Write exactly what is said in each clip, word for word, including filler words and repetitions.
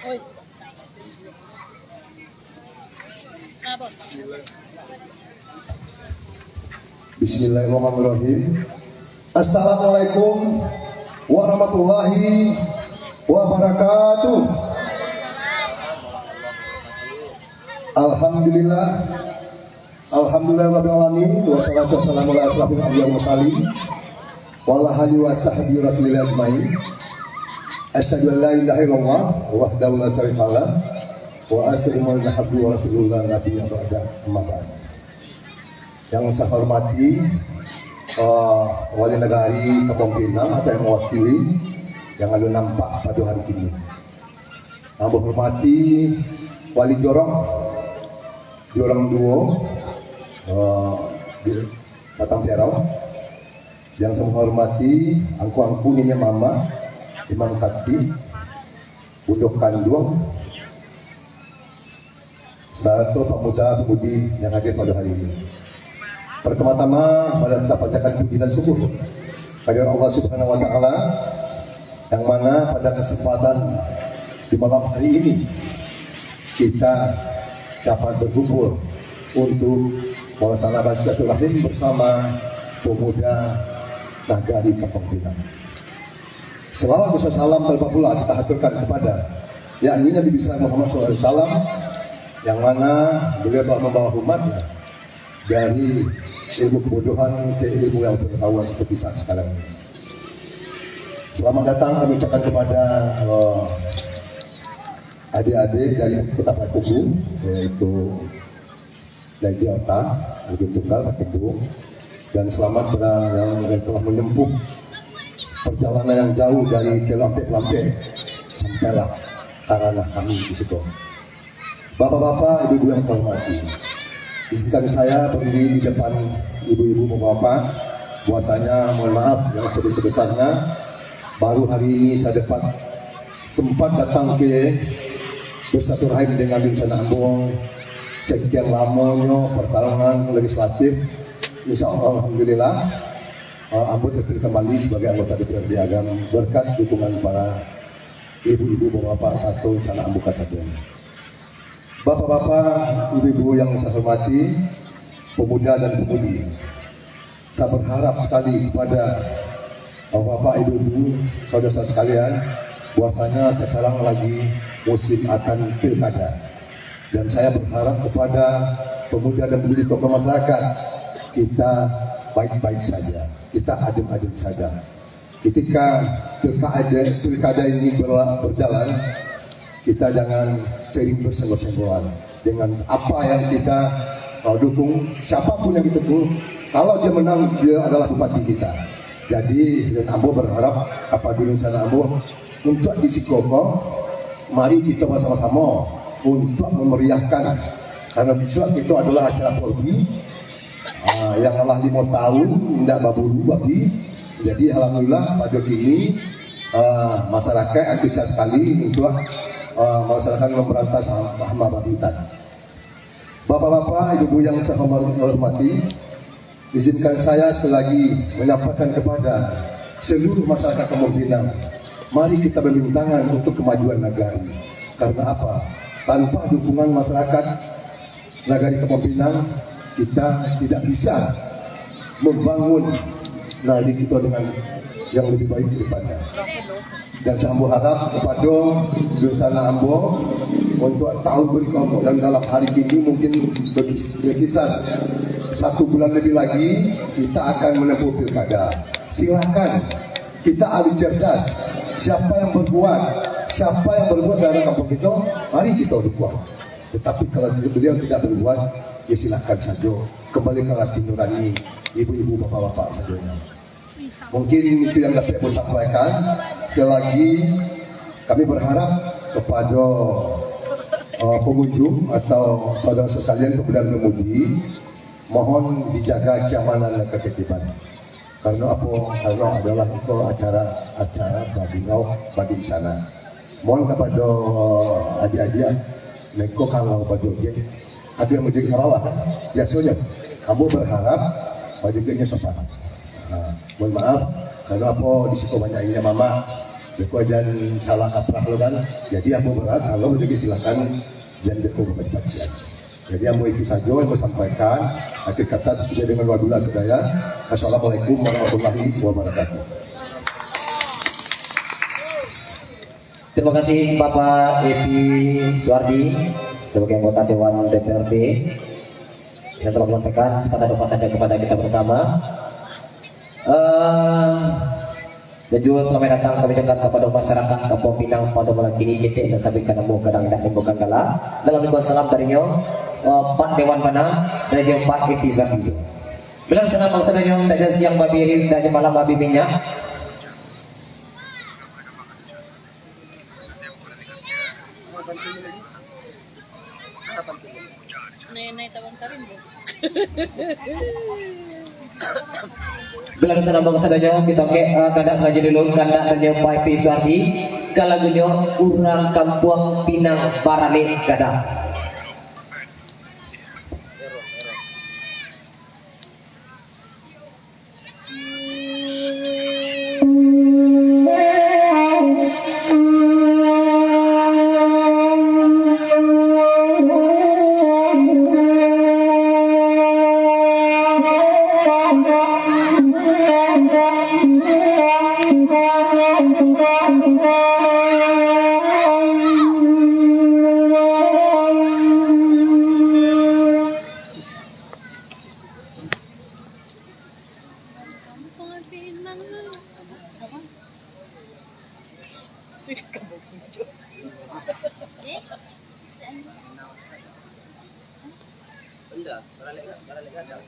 Oi. Nah, Bos. Bismillahirrahmanirrahim. Assalamualaikum warahmatullahi wabarakatuh. Alhamdulillah. Alhamdulillahirabbil alamin, wassalatu wassalamu ala asyrafil anbiya wal mursalin, wa ala alihi wa sahbihi rasulillah ajmain. Asyhadu an la ilaha illallah wahdahu la syarikalah, wa asyhadu anna Muhammadan abduhu wa rasuluh la nabiyya ba'dah, amma ba'd. Yang saya hormati, eh, Wali Nagari Kampung Pinang atau yang mewakili, yang alun nampak pada hari kini. Ambo hormati Wali Jorong, Jorong Duo, eh, di Batang Perau. Yang saya hormati angku-angku, niniak mamak, imam khatib, bundo kanduang, sarato pamuda-pamudi yang hadir pada hari ini. Pertama-tama, marilah kita panjatkan puji dan syukur kehadirat Allah Subhanahu wa Ta'ala, yang mana pada kesempatan di malam hari ini, kita dapat berkumpul untuk melaksanakan silaturahim bersama pemuda Nagari Kampung Pinang. Salawat dan salam terlebih pula kita haturkan kepada, yakni, Nabi besar Muhammad sallallahu alaihi wasallam, yang mana beliau telah membawa umatnya dari ilmu kebodohan ke ilmu yang pengetahuan seperti saat sekarang ini. Selamat datang kami ucapkan kepada, eh, adik-adik dari Kota Payakumbuh, yaitu dari Diota, Bukit Tunggal, Payakumbuh. Dan selamat kepada yang, yang telah menempuh perjalanan yang jauh dari Kelampek-Lampek sampailah ka ranah kami di situ. Bapak-bapak, ibu-ibu yang saya hormati, izinkan saya berdiri di depan ibu-ibu, bapak-bapak, bahwasanya mohon maaf yang sebesar-besarnya, baru hari ini saya dapat sempat datang ke bersilaturahim dengan Dunsanak ambo. Sekian lamonyo pertarungan legislatif, insya Allah, alhamdulillah, eh, ambo terpilih kembali sebagai anggota D P R D Agam berkat dukungan para ibu-ibu, bapak-bapak, sato sanak ambo kasatuan. Bapak-bapak, ibu-ibu yang saya hormati, pemuda dan pemudi, saya berharap sekali kepada bapak-bapak, ibu-ibu, saudara-saudara sekalian, bahwasanya sekarang lagi musim akan pilkada. Dan saya berharap kepada pemuda dan pemudi, tokoh masyarakat, kita baik-baik saja, kita adem-adem saja. Ketika pilkada, pilkada ini berla-, berjalan, kita jangan sering bersenggol-senggolan dengan apa yang kita, uh, dukung, siapapun yang kita dukung. Kalau dia menang, dia adalah bupati kita. Jadi, dan ambo berharap kepada insan ambo, untuk di siko ko, mari kita bersama-sama untuk memeriahkan, karena besok itu adalah acara Polri, ah, yang lah limo tahun indak baburu babi. Jadi, alhamdulillah, pada kini, ah, masyarakat antusias sekali untuk, ah, melaksanakan memberantas hama babi hutan. Bapak-bapak, ibu-ibu yang saya hormati, izinkan saya sekali lagi menyampaikan kepada seluruh masyarakat Kampung Pinang, mari kita berbintangan untuk kemajuan nagari. Karena apa? Tanpa dukungan masyarakat nagari Kampung Pinang, kita tidak bisa membangun nagari kita dengan yang lebih baik ke depannya. Dan saya ambo harap kepada dusanak ambo untuk tahun berikutnya dan dalam hari ini mungkin berkis-, berkisar satu bulan lebih lagi kita akan menempuh pilkada. Silakan, kita harus cerdas. Siapa yang berbuat, siapa yang berbuat dalam kampung kita, mari kita dukung. Tetapi kalau beliau tidak berbuat, ya silakan saja. Kembalikan hati nurani ibu-ibu, bapak-bapak sadonyo. Mungkin itu yang dapat saya sampaikan. Sekali lagi, kami berharap kepada, eh, pengunjung atau saudara sekalian, pemuda-pemudi, mohon dijaga keamanan dan ketertiban. Karena apa? Karena adalah itu acara, acara bagurau bagi di sana. Mohon kepada adik-adik, mereka kalau bajoget, ada yang bajoget ka bawah, kan? Biasanya, ambo berharap bajogetnya sopan. Ha, mohon maaf, karena apa di siko banyak inyo mamak, mereka jangan salah kaprah lo, kan? Jadi, ambo berharap kalau bajoget silakan, jangan mereka bapacian. Jadi, ambo itu sajo yang ambo sampaikan. Akhir kata, sasuai dengan wa'adullahi wa'addayah. Assalamualaikum warahmatullahi wabarakatuh. Terima kasih Bapak Epi Suwardi sebagai anggota Dewan D P R D yang telah menyampaikan sepatah dua patah kepada kita bersama. Eh, dan juga selamat datang kami ucapkan kepada masyarakat Kampung Pinang pada malam kini, ketek nan sabik ka namuah gadang indak menimbulkan gala. Dalam lingkungan salam darinyo, eh, Pak Dewan Bana, dan juga Pak Epi Suwardi. Bilang salam bangsa danyo, indak jan siang babi aia, indak jan malam babi minyak. Nai-nai tabang karim, bro. Bilang salam bangsa danyo, kita ke, eh, kandak sajo dulu, kandak danyo Pak Epi Suwardi, ka lagunyo Urang Kampuang Pinang Baralek Gadang. Kampung Pinang tu. Apa? Kampung Puncak. Benda, baralek, baralek gadang.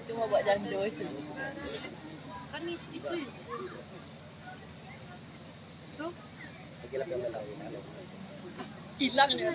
Cuma buat jando itu. Kan itu. Hilang je.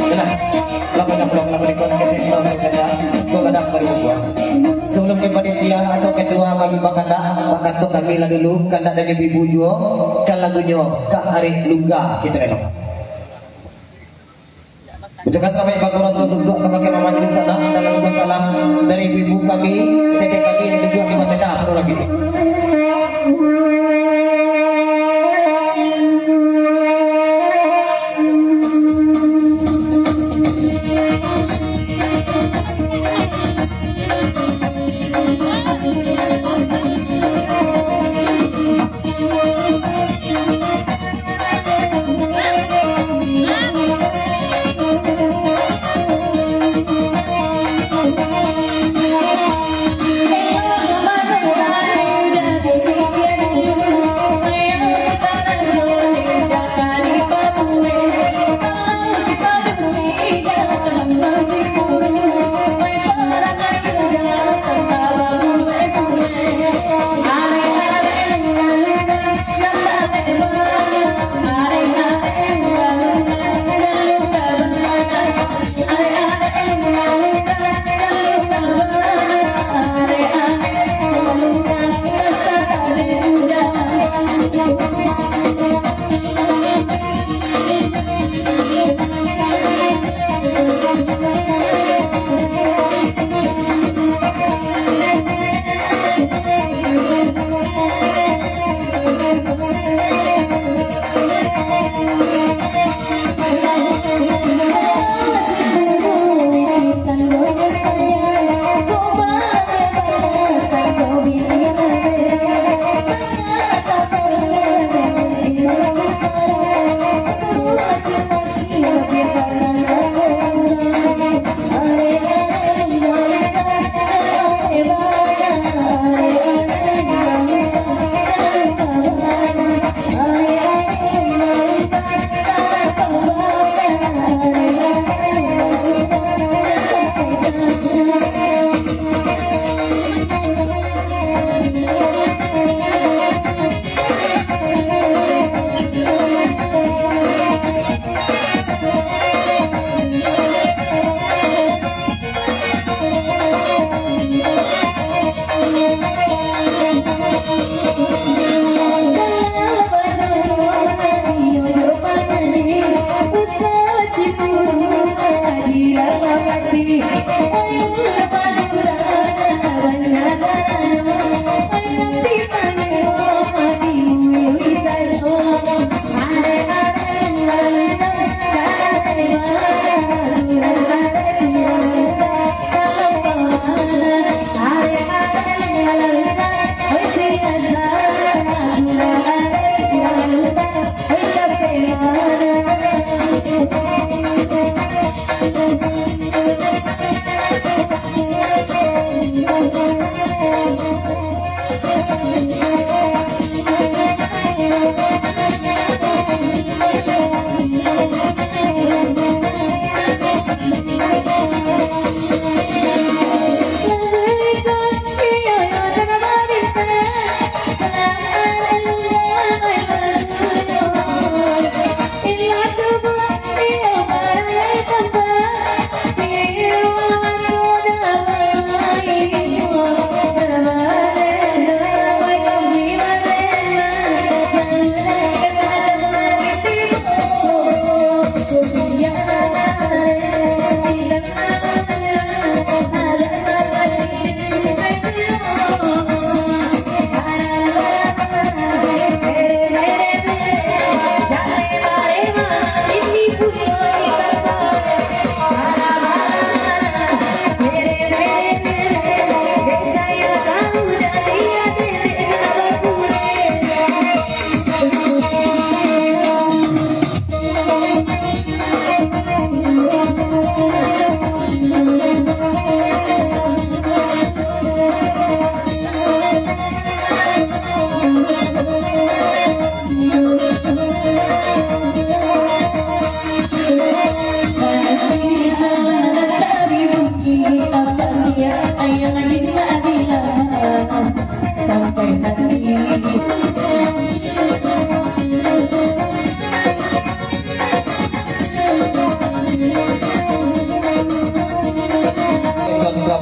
Yalah, lah banyak pulang lagu request, kita sudah berkata, dua kadang baru buat. Sebelum ni panitia atau ketua bagi bakanda, bakanda kami lah dulu, kandak dari ibu-ibu juo, kan lagunyo, Kak Arif Luka, kita elok. Untuk kasih baik bagi Rasul untuk kami ke Mama di sana, dalam rukun salam dari ibu-ibu kami, teteh kami yang duduk di batenda, perlu lagi.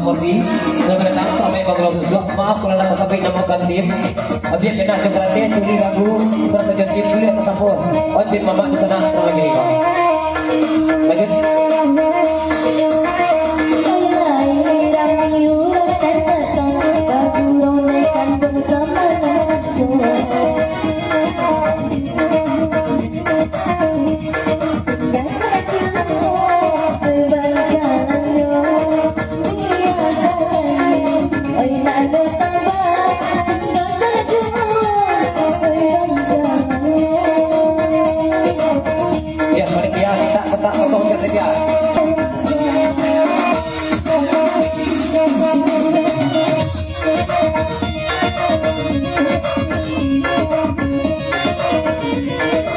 Kopi, selamat datang, selamat bagurau duduk. Maaf kalau nak sampai namakan tim. Abih kena jo karateh, tuli lagu, serta jo tim tuli atas sapo. Oh, tim mamak di sana, terima kasih. Lanjut. Ya, panitia, mintak kotak kosong, panitia.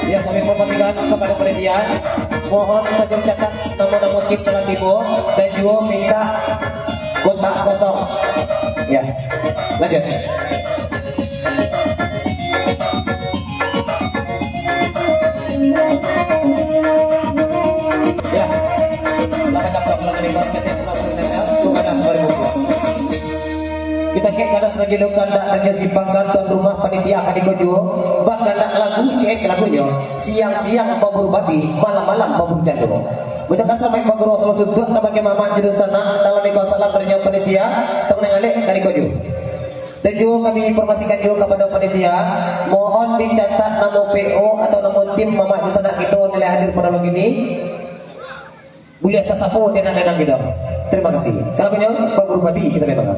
Ya, kami informasikan kepada panitia, mohon sajo catat namo-namo tim telah tibo dan juo mintak kotak kosong. Ya, lanjut. Ya. Selamat datang, Kita kek kada sajo kandak dan jo simpangkan tuan rumah panitia ka dikojo, bakandak lagu, cek lagunyo, siang-siang baburu babi, malam-malam baburu jando. Ucapkan selamat bagurau, selamat suntuak kabake mamak jo dunsanak, dalam iko salam dari nyo panitia, tong nang alek ka dikojo. Dan juo kami informasikan juo kapado panitia, mohon dicatat namo P O atau namo tim mamak dunsanak kito nan lah hadir pado malam kini. Buliah tasapo denang-denang kito. Terima kasih. Kalau konyo, baburu babi kito memang.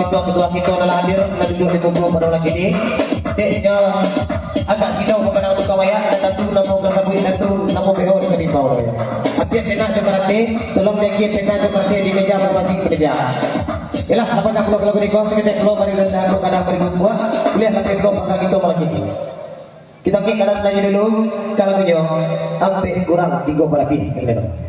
Ketua-ketua kito nan lah hadir, nan duduak di pungguang pado malam kini. Dek nyo agak sidau pamandang tu ka wayah, nan tantu namo ka sabuik, tantu namo P O ka diimbau. Ampia pena jo karate, tolong diagiah pena jo karate di meja masing-masing panitia. Yolah, apo nan pulo kalau beko, saketek pulo mari rendah tu kadang bari buah, kuliah sampai pulo mangga kito malam kini. Kito angkek ka atas sajo dulu, kalau punyo, ampek kurang tigo puluah labiah.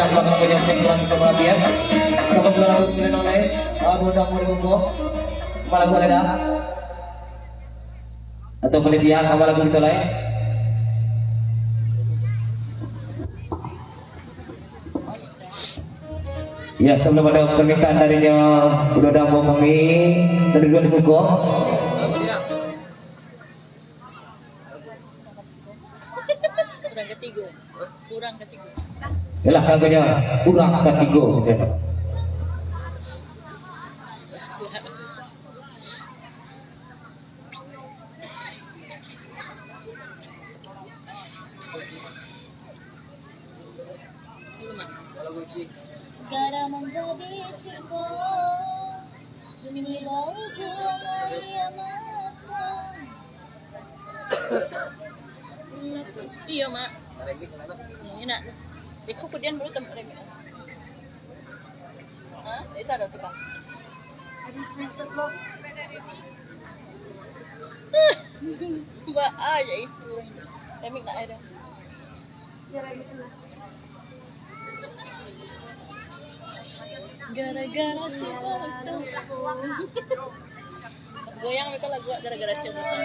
Yang bakal menyampaikan kebahagiaan. Kebetulan aku pilih oleh Abu Dapur Bungko. Kepala gua ada. Atau panitia, apa lagu kita lain? Ya, sebelum ada permintaan darinya, udah damo kami dari dua dibuka. Kurang ketiga. Kurang ketiga. Yalah, lagunya kurang ketiga, gitu. Gara manjadi cipo, kini bau juo aia mata. Iyo, Mak. Enak. Beko kudian baru tempat remik. Hah? Dari sana tukang. Aduh, please, stop, Bang. Ba aja itu. Remik nak ada. Ya, remik lah. Gara-gara si foto. Pas goyang mereka lagu gara-gara si foto.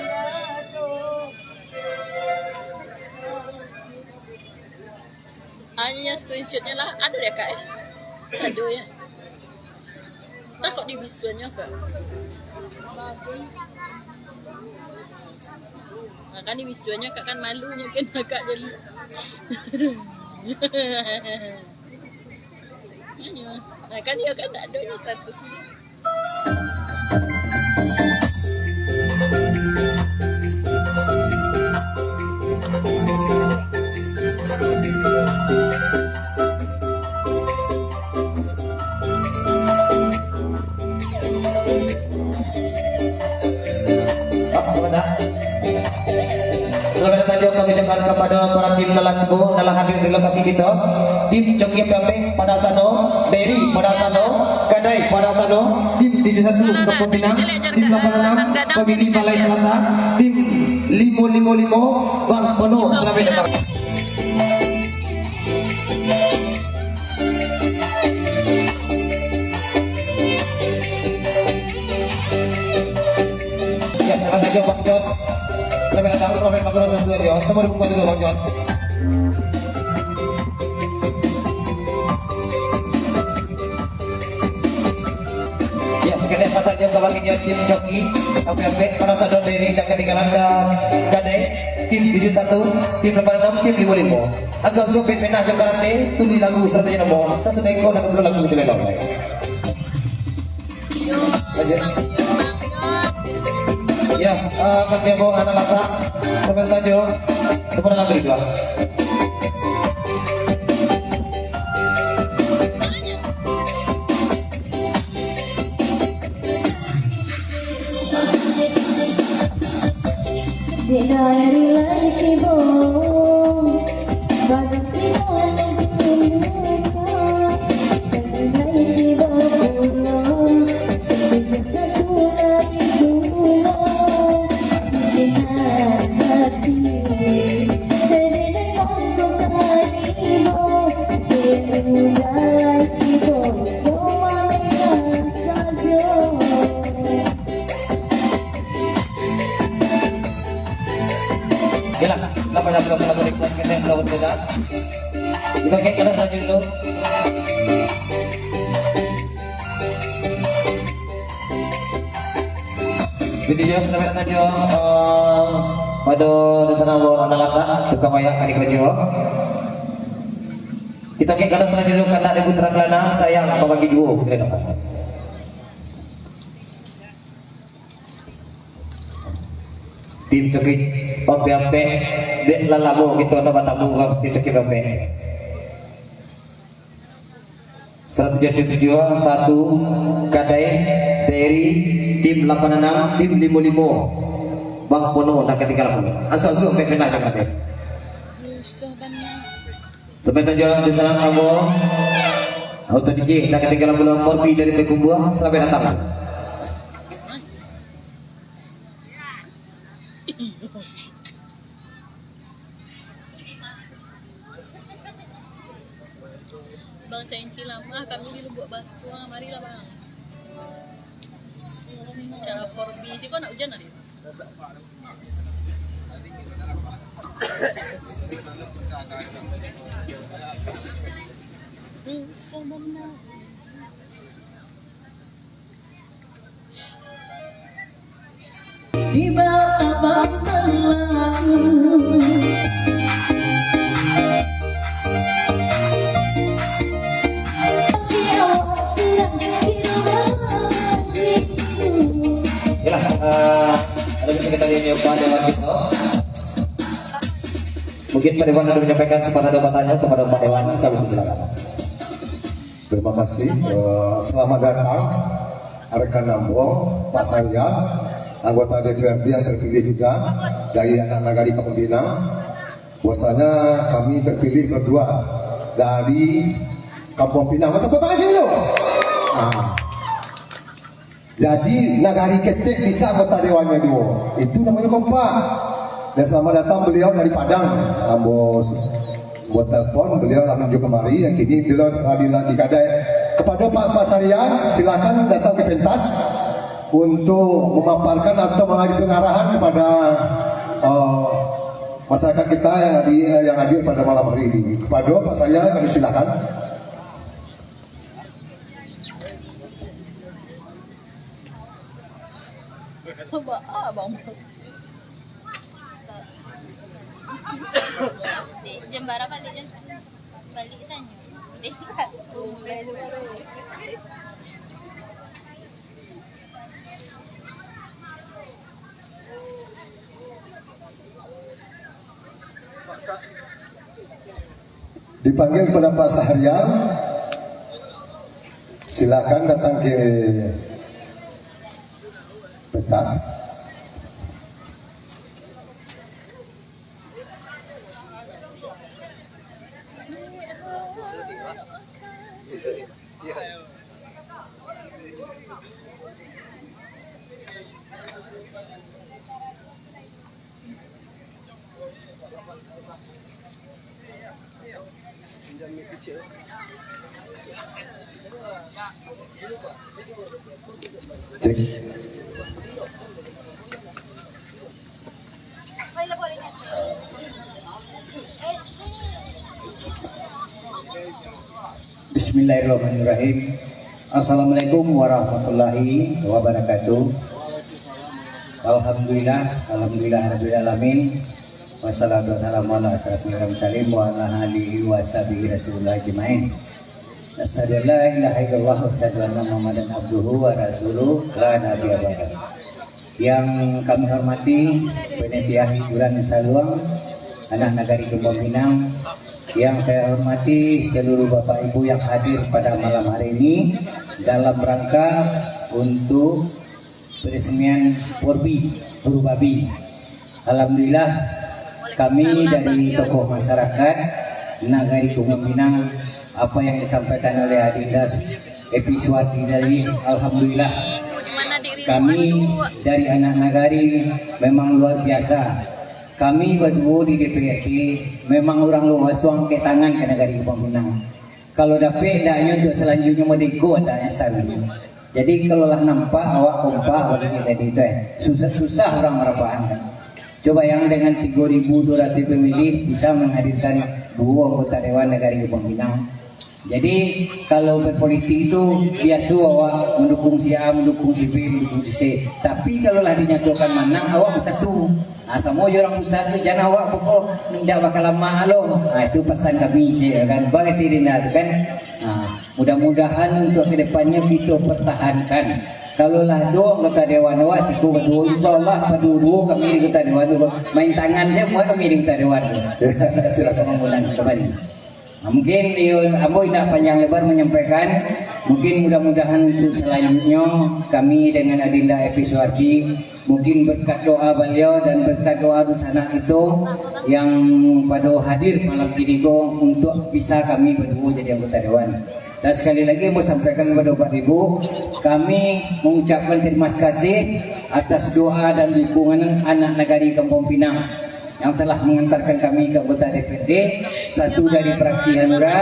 Hanya screenshotnya lah, ada ya, Kak, eh? Ada ya. Entah kok di visualnya, Kak. Nah, kan di visualnya, Kak, kan malunya kan, Kak, jadi. Hanya, nah, kan dia kan tak ada ni statusnya. Selamat datang juga kami ucapkan kepada para tim nan lah tibo, nan lah hadir di lokasi kita. Tim Coki P P, pada sano, Derry pada sano, Kadai pada sano, tim tujuh satu Kampung Pinang, tim lapan enam Komiti Balai Selasa, tim limo limo limo Bang Pono, selamat datang. Ya, selamat datang, Bang Jon. Selamat datang, selamat datang, selamat datang, selamat datang. Ya, sekedar pasal dia kawan dia tim Coki, P P, pada sadar diri dan ketinggalan dan gadai, tim tujuh satu, tim lapan enam, tim lima lima. Agak sumpit penah jo karate, tuli lagu serta nomor, sasudah iko dan dulu lagu itu lelong. Lanjut. Ya, eh, kan dia bawa anak lasak, sebentar jo, sebentar lagi juga. Dek dari langik tibo, bagus si malam pembuka, sebagai tibo pulo, tujuh satu langik pulo, di sinar hati, dari langkung tibo, dek udah langik tibo, yo main sajo. Oke lah, kita banyak belum, belum request, kita belum, kita. Kita kayak kena saja dulu. Jadi, yo, selamat datang jo, eh, pada di sana, bawa anak lasak, tukang mayak, kali kerja. Kita kayak kena saja dulu, karena ada putra kelana, sayang, babagi duo, putra kelana. Tim Coki P P, dek lah lamo kito ndak batamu ka tim Coki P P. Seratus tujuh satu, Kadai, Derry, tim lapan enam, tim limo limo. Bang Pono ndak katinggalan. Asuh-asuh, P P nah jangan deh. Susah bana. Sampai tujuan di sana, Ambo. Auto D J, ndak katinggalan pulo, Korpi dari Payakumbuah, selamat datang. Bang Senci lah, mah kami di Lubuak Basuang, marilah bang. Acara four B, siko nak ujan hari. Bisa benar. Di bawah abang berlaku. Tapi awak sudah di rumah. Yalah, eh, ada bisa kita lihat Pak Dewan kita. Mungkin Pak Dewan ada menyampaikan sepatah dua patahnya kepada Pak Dewan, kami persilakan. Terima kasih. Eh, selamat datang rekan ambo, Pak Sarian, anggota D P R D yang terpilih juga dari anak nagari Kampung Pinang. Bahwasanya kami terpilih berdua dari Kampung Pinang. Tepuk tangan sini dulu. Ah. Jadi, nagari ketek bisa anggota dewannyo duo. Itu namanya kompak. Dan selamat datang beliau dari Padang. Ambo, ambo telepon, beliau lah menuju kemari. Yang kini beliau hadir lagi kadai. Kepada Pak, Pak Sarian, silakan datang ke pentas untuk memaparkan atau memberi pengarahan kepada, eh, masyarakat kita yang hadir, yang hadir pada malam hari ini. Kepada Pak Sarian, kami silakan. Ba-, ah, bang. Dek, jam bara balik, jam? Balik tanyo. Dek, Dipanggil kepada Pak Sahrial, silakan datang ke pentas. Cek. Bismillahirrahmanirrahim. Assalamualaikum warahmatullahi wabarakatuh. Alhamdulillah, alhamdulillah rabbil alamin. Wassalatu wassalamu ala asyrafil mursalin wa ala alihi wa sahbihi rasulillah ajmain. Asyhadu an la ilaha illallah wa asyhadu anna Muhammadan abduhu wa rasuluh la nabiyya ba'dah. Yang kami hormati panitia hiburan saluang, anak nagari Kampung Pinang, yang saya hormati seluruh bapak ibu yang hadir pada malam hari ini dalam rangka untuk peresmian Porbi Purbabi. Alhamdulillah, kami dari tokoh masyarakat Nagari Kampung Pinang, apa yang disampaikan oleh Adinda Epi Suwardi tadi, alhamdulillah, kami dari anak nagari memang luar biasa. Kami baduo di D P R D memang urang luar suang angkek tangan ka Nagari Kampung Pinang. Kalau dapek, daknyo untuk salanjuiknyo madeko, daknyo salanjuiknyo. Jadi, kalau lah nampak awak kompak, awak kecek tadi tu, eh, susah, susah urang marapahan kan. Coba yang dengan tigo ribu dua ratus pemilih bisa menghadirkan duo anggota Dewan Nagari Kampung Pinang. Jadi, kalau berpolitik itu biaso awak mendukung si A, mendukung si B, mendukung si C. Tapi, kalau lah dinyatokan manang, awak bersatu. Ah, samo jo urang pusat tu, jan awak pokok indak bakalamak lo. Ah, itu pasan kami, cek, kan. Barati Dinda tu, kan. Ah, mudah-mudahan untuk ke depannyo kito pertahankan. Kalau lah duo anggota dewan awak, siko baduo, insyaallah, baduo-duo kami di anggota dewan tu. Main tangan sajo, muat kami di anggota dewan tu. Silakan pembangunan kembali. Nah, mungkin iyo, ambo indak panjang lebar menyampaikan. Mungkin mudah-mudahan untuk selanjutnya kami dengan Adinda Epi Suwardi, mungkin berkat doa beliau dan berkat doa dunsanak kito yang pado hadir malam kini ko untuk bisa kami baduo jadi anggota dewan. Dan sekali lagi ambo sampaikan kepada Bapak Ibu, kami mengucapkan terima kasih atas doa dan dukungan anak nagari Kampung Pinang. yang telah mengantarkan kami ke anggota D P R D, satu dari fraksi Hanura,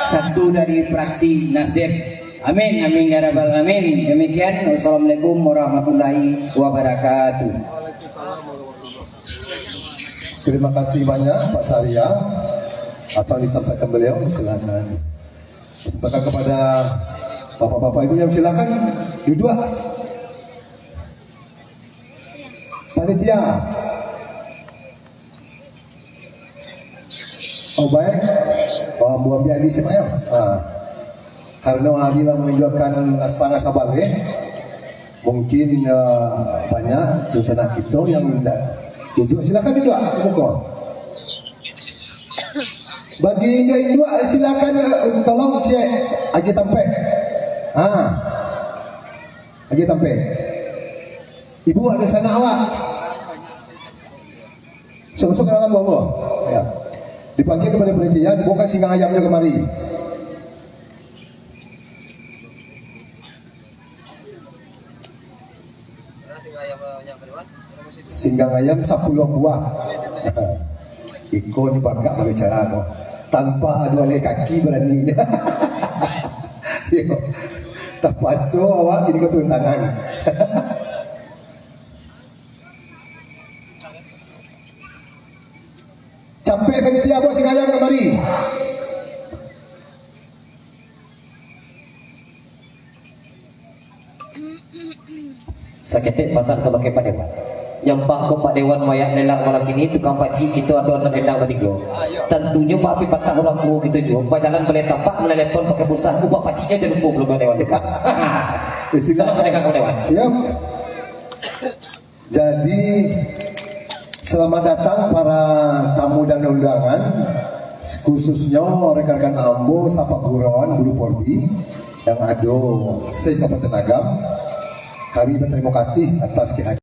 satu dari fraksi Nasdem. Amin, amin ya rabbal alamin. Demikian, wassalamualaikum warahmatullahi wabarakatuh. Terima kasih banyak Pak Saria. Apa yang disampaikan beliau, silakan. Sampaikan kepada bapak-bapak ibu yang silakan duduk. Panitia. Oh, baik. Oh, buah biak di sini, ya. Ah. Karena hari lah menunjukkan setengah sabar, ya. Mungkin uh, banyak dunsanak kita yang tidak duduk. Silakan duduk. Buka. Bagi indak induak, silakan, eh, tolong cek agi tampek. Ha. Agi tampek. Ibu ada sanak awak. So, masuk ke dalam bawah. Ya. Dipanggil kepada panitia, dibawakan singgang ayamnya kemari. Singgang ayam sapuluah buah. Iko ni bagak bagacara ko. Tanpa ado alai kaki barani. Yo. Tapaso awak kini ko turun tangan. Capek panitia, bawa singgang ayam kamari. Saketek pasan kabake Pak Dewan. Nyampang ko Pak Dewan mayak lelak malam kini, tukang pacik kito ado anak endang batigo. Tantunyo baapi patah urang tuo kito juo, bajalan baleh tapak, manalepon pakai pulsa, ubak paciknyo jan lupo pulo Pak Dewan. Silakan. Tolong Pak Dewan. Ya. Jadi, selamat datang para tamu dan undangan, khususnyo rekan-rekan ambo sapagurauan Guru Porbi yang ado se-Kabupaten Agam. Kami berterima kasih atas kehadiran.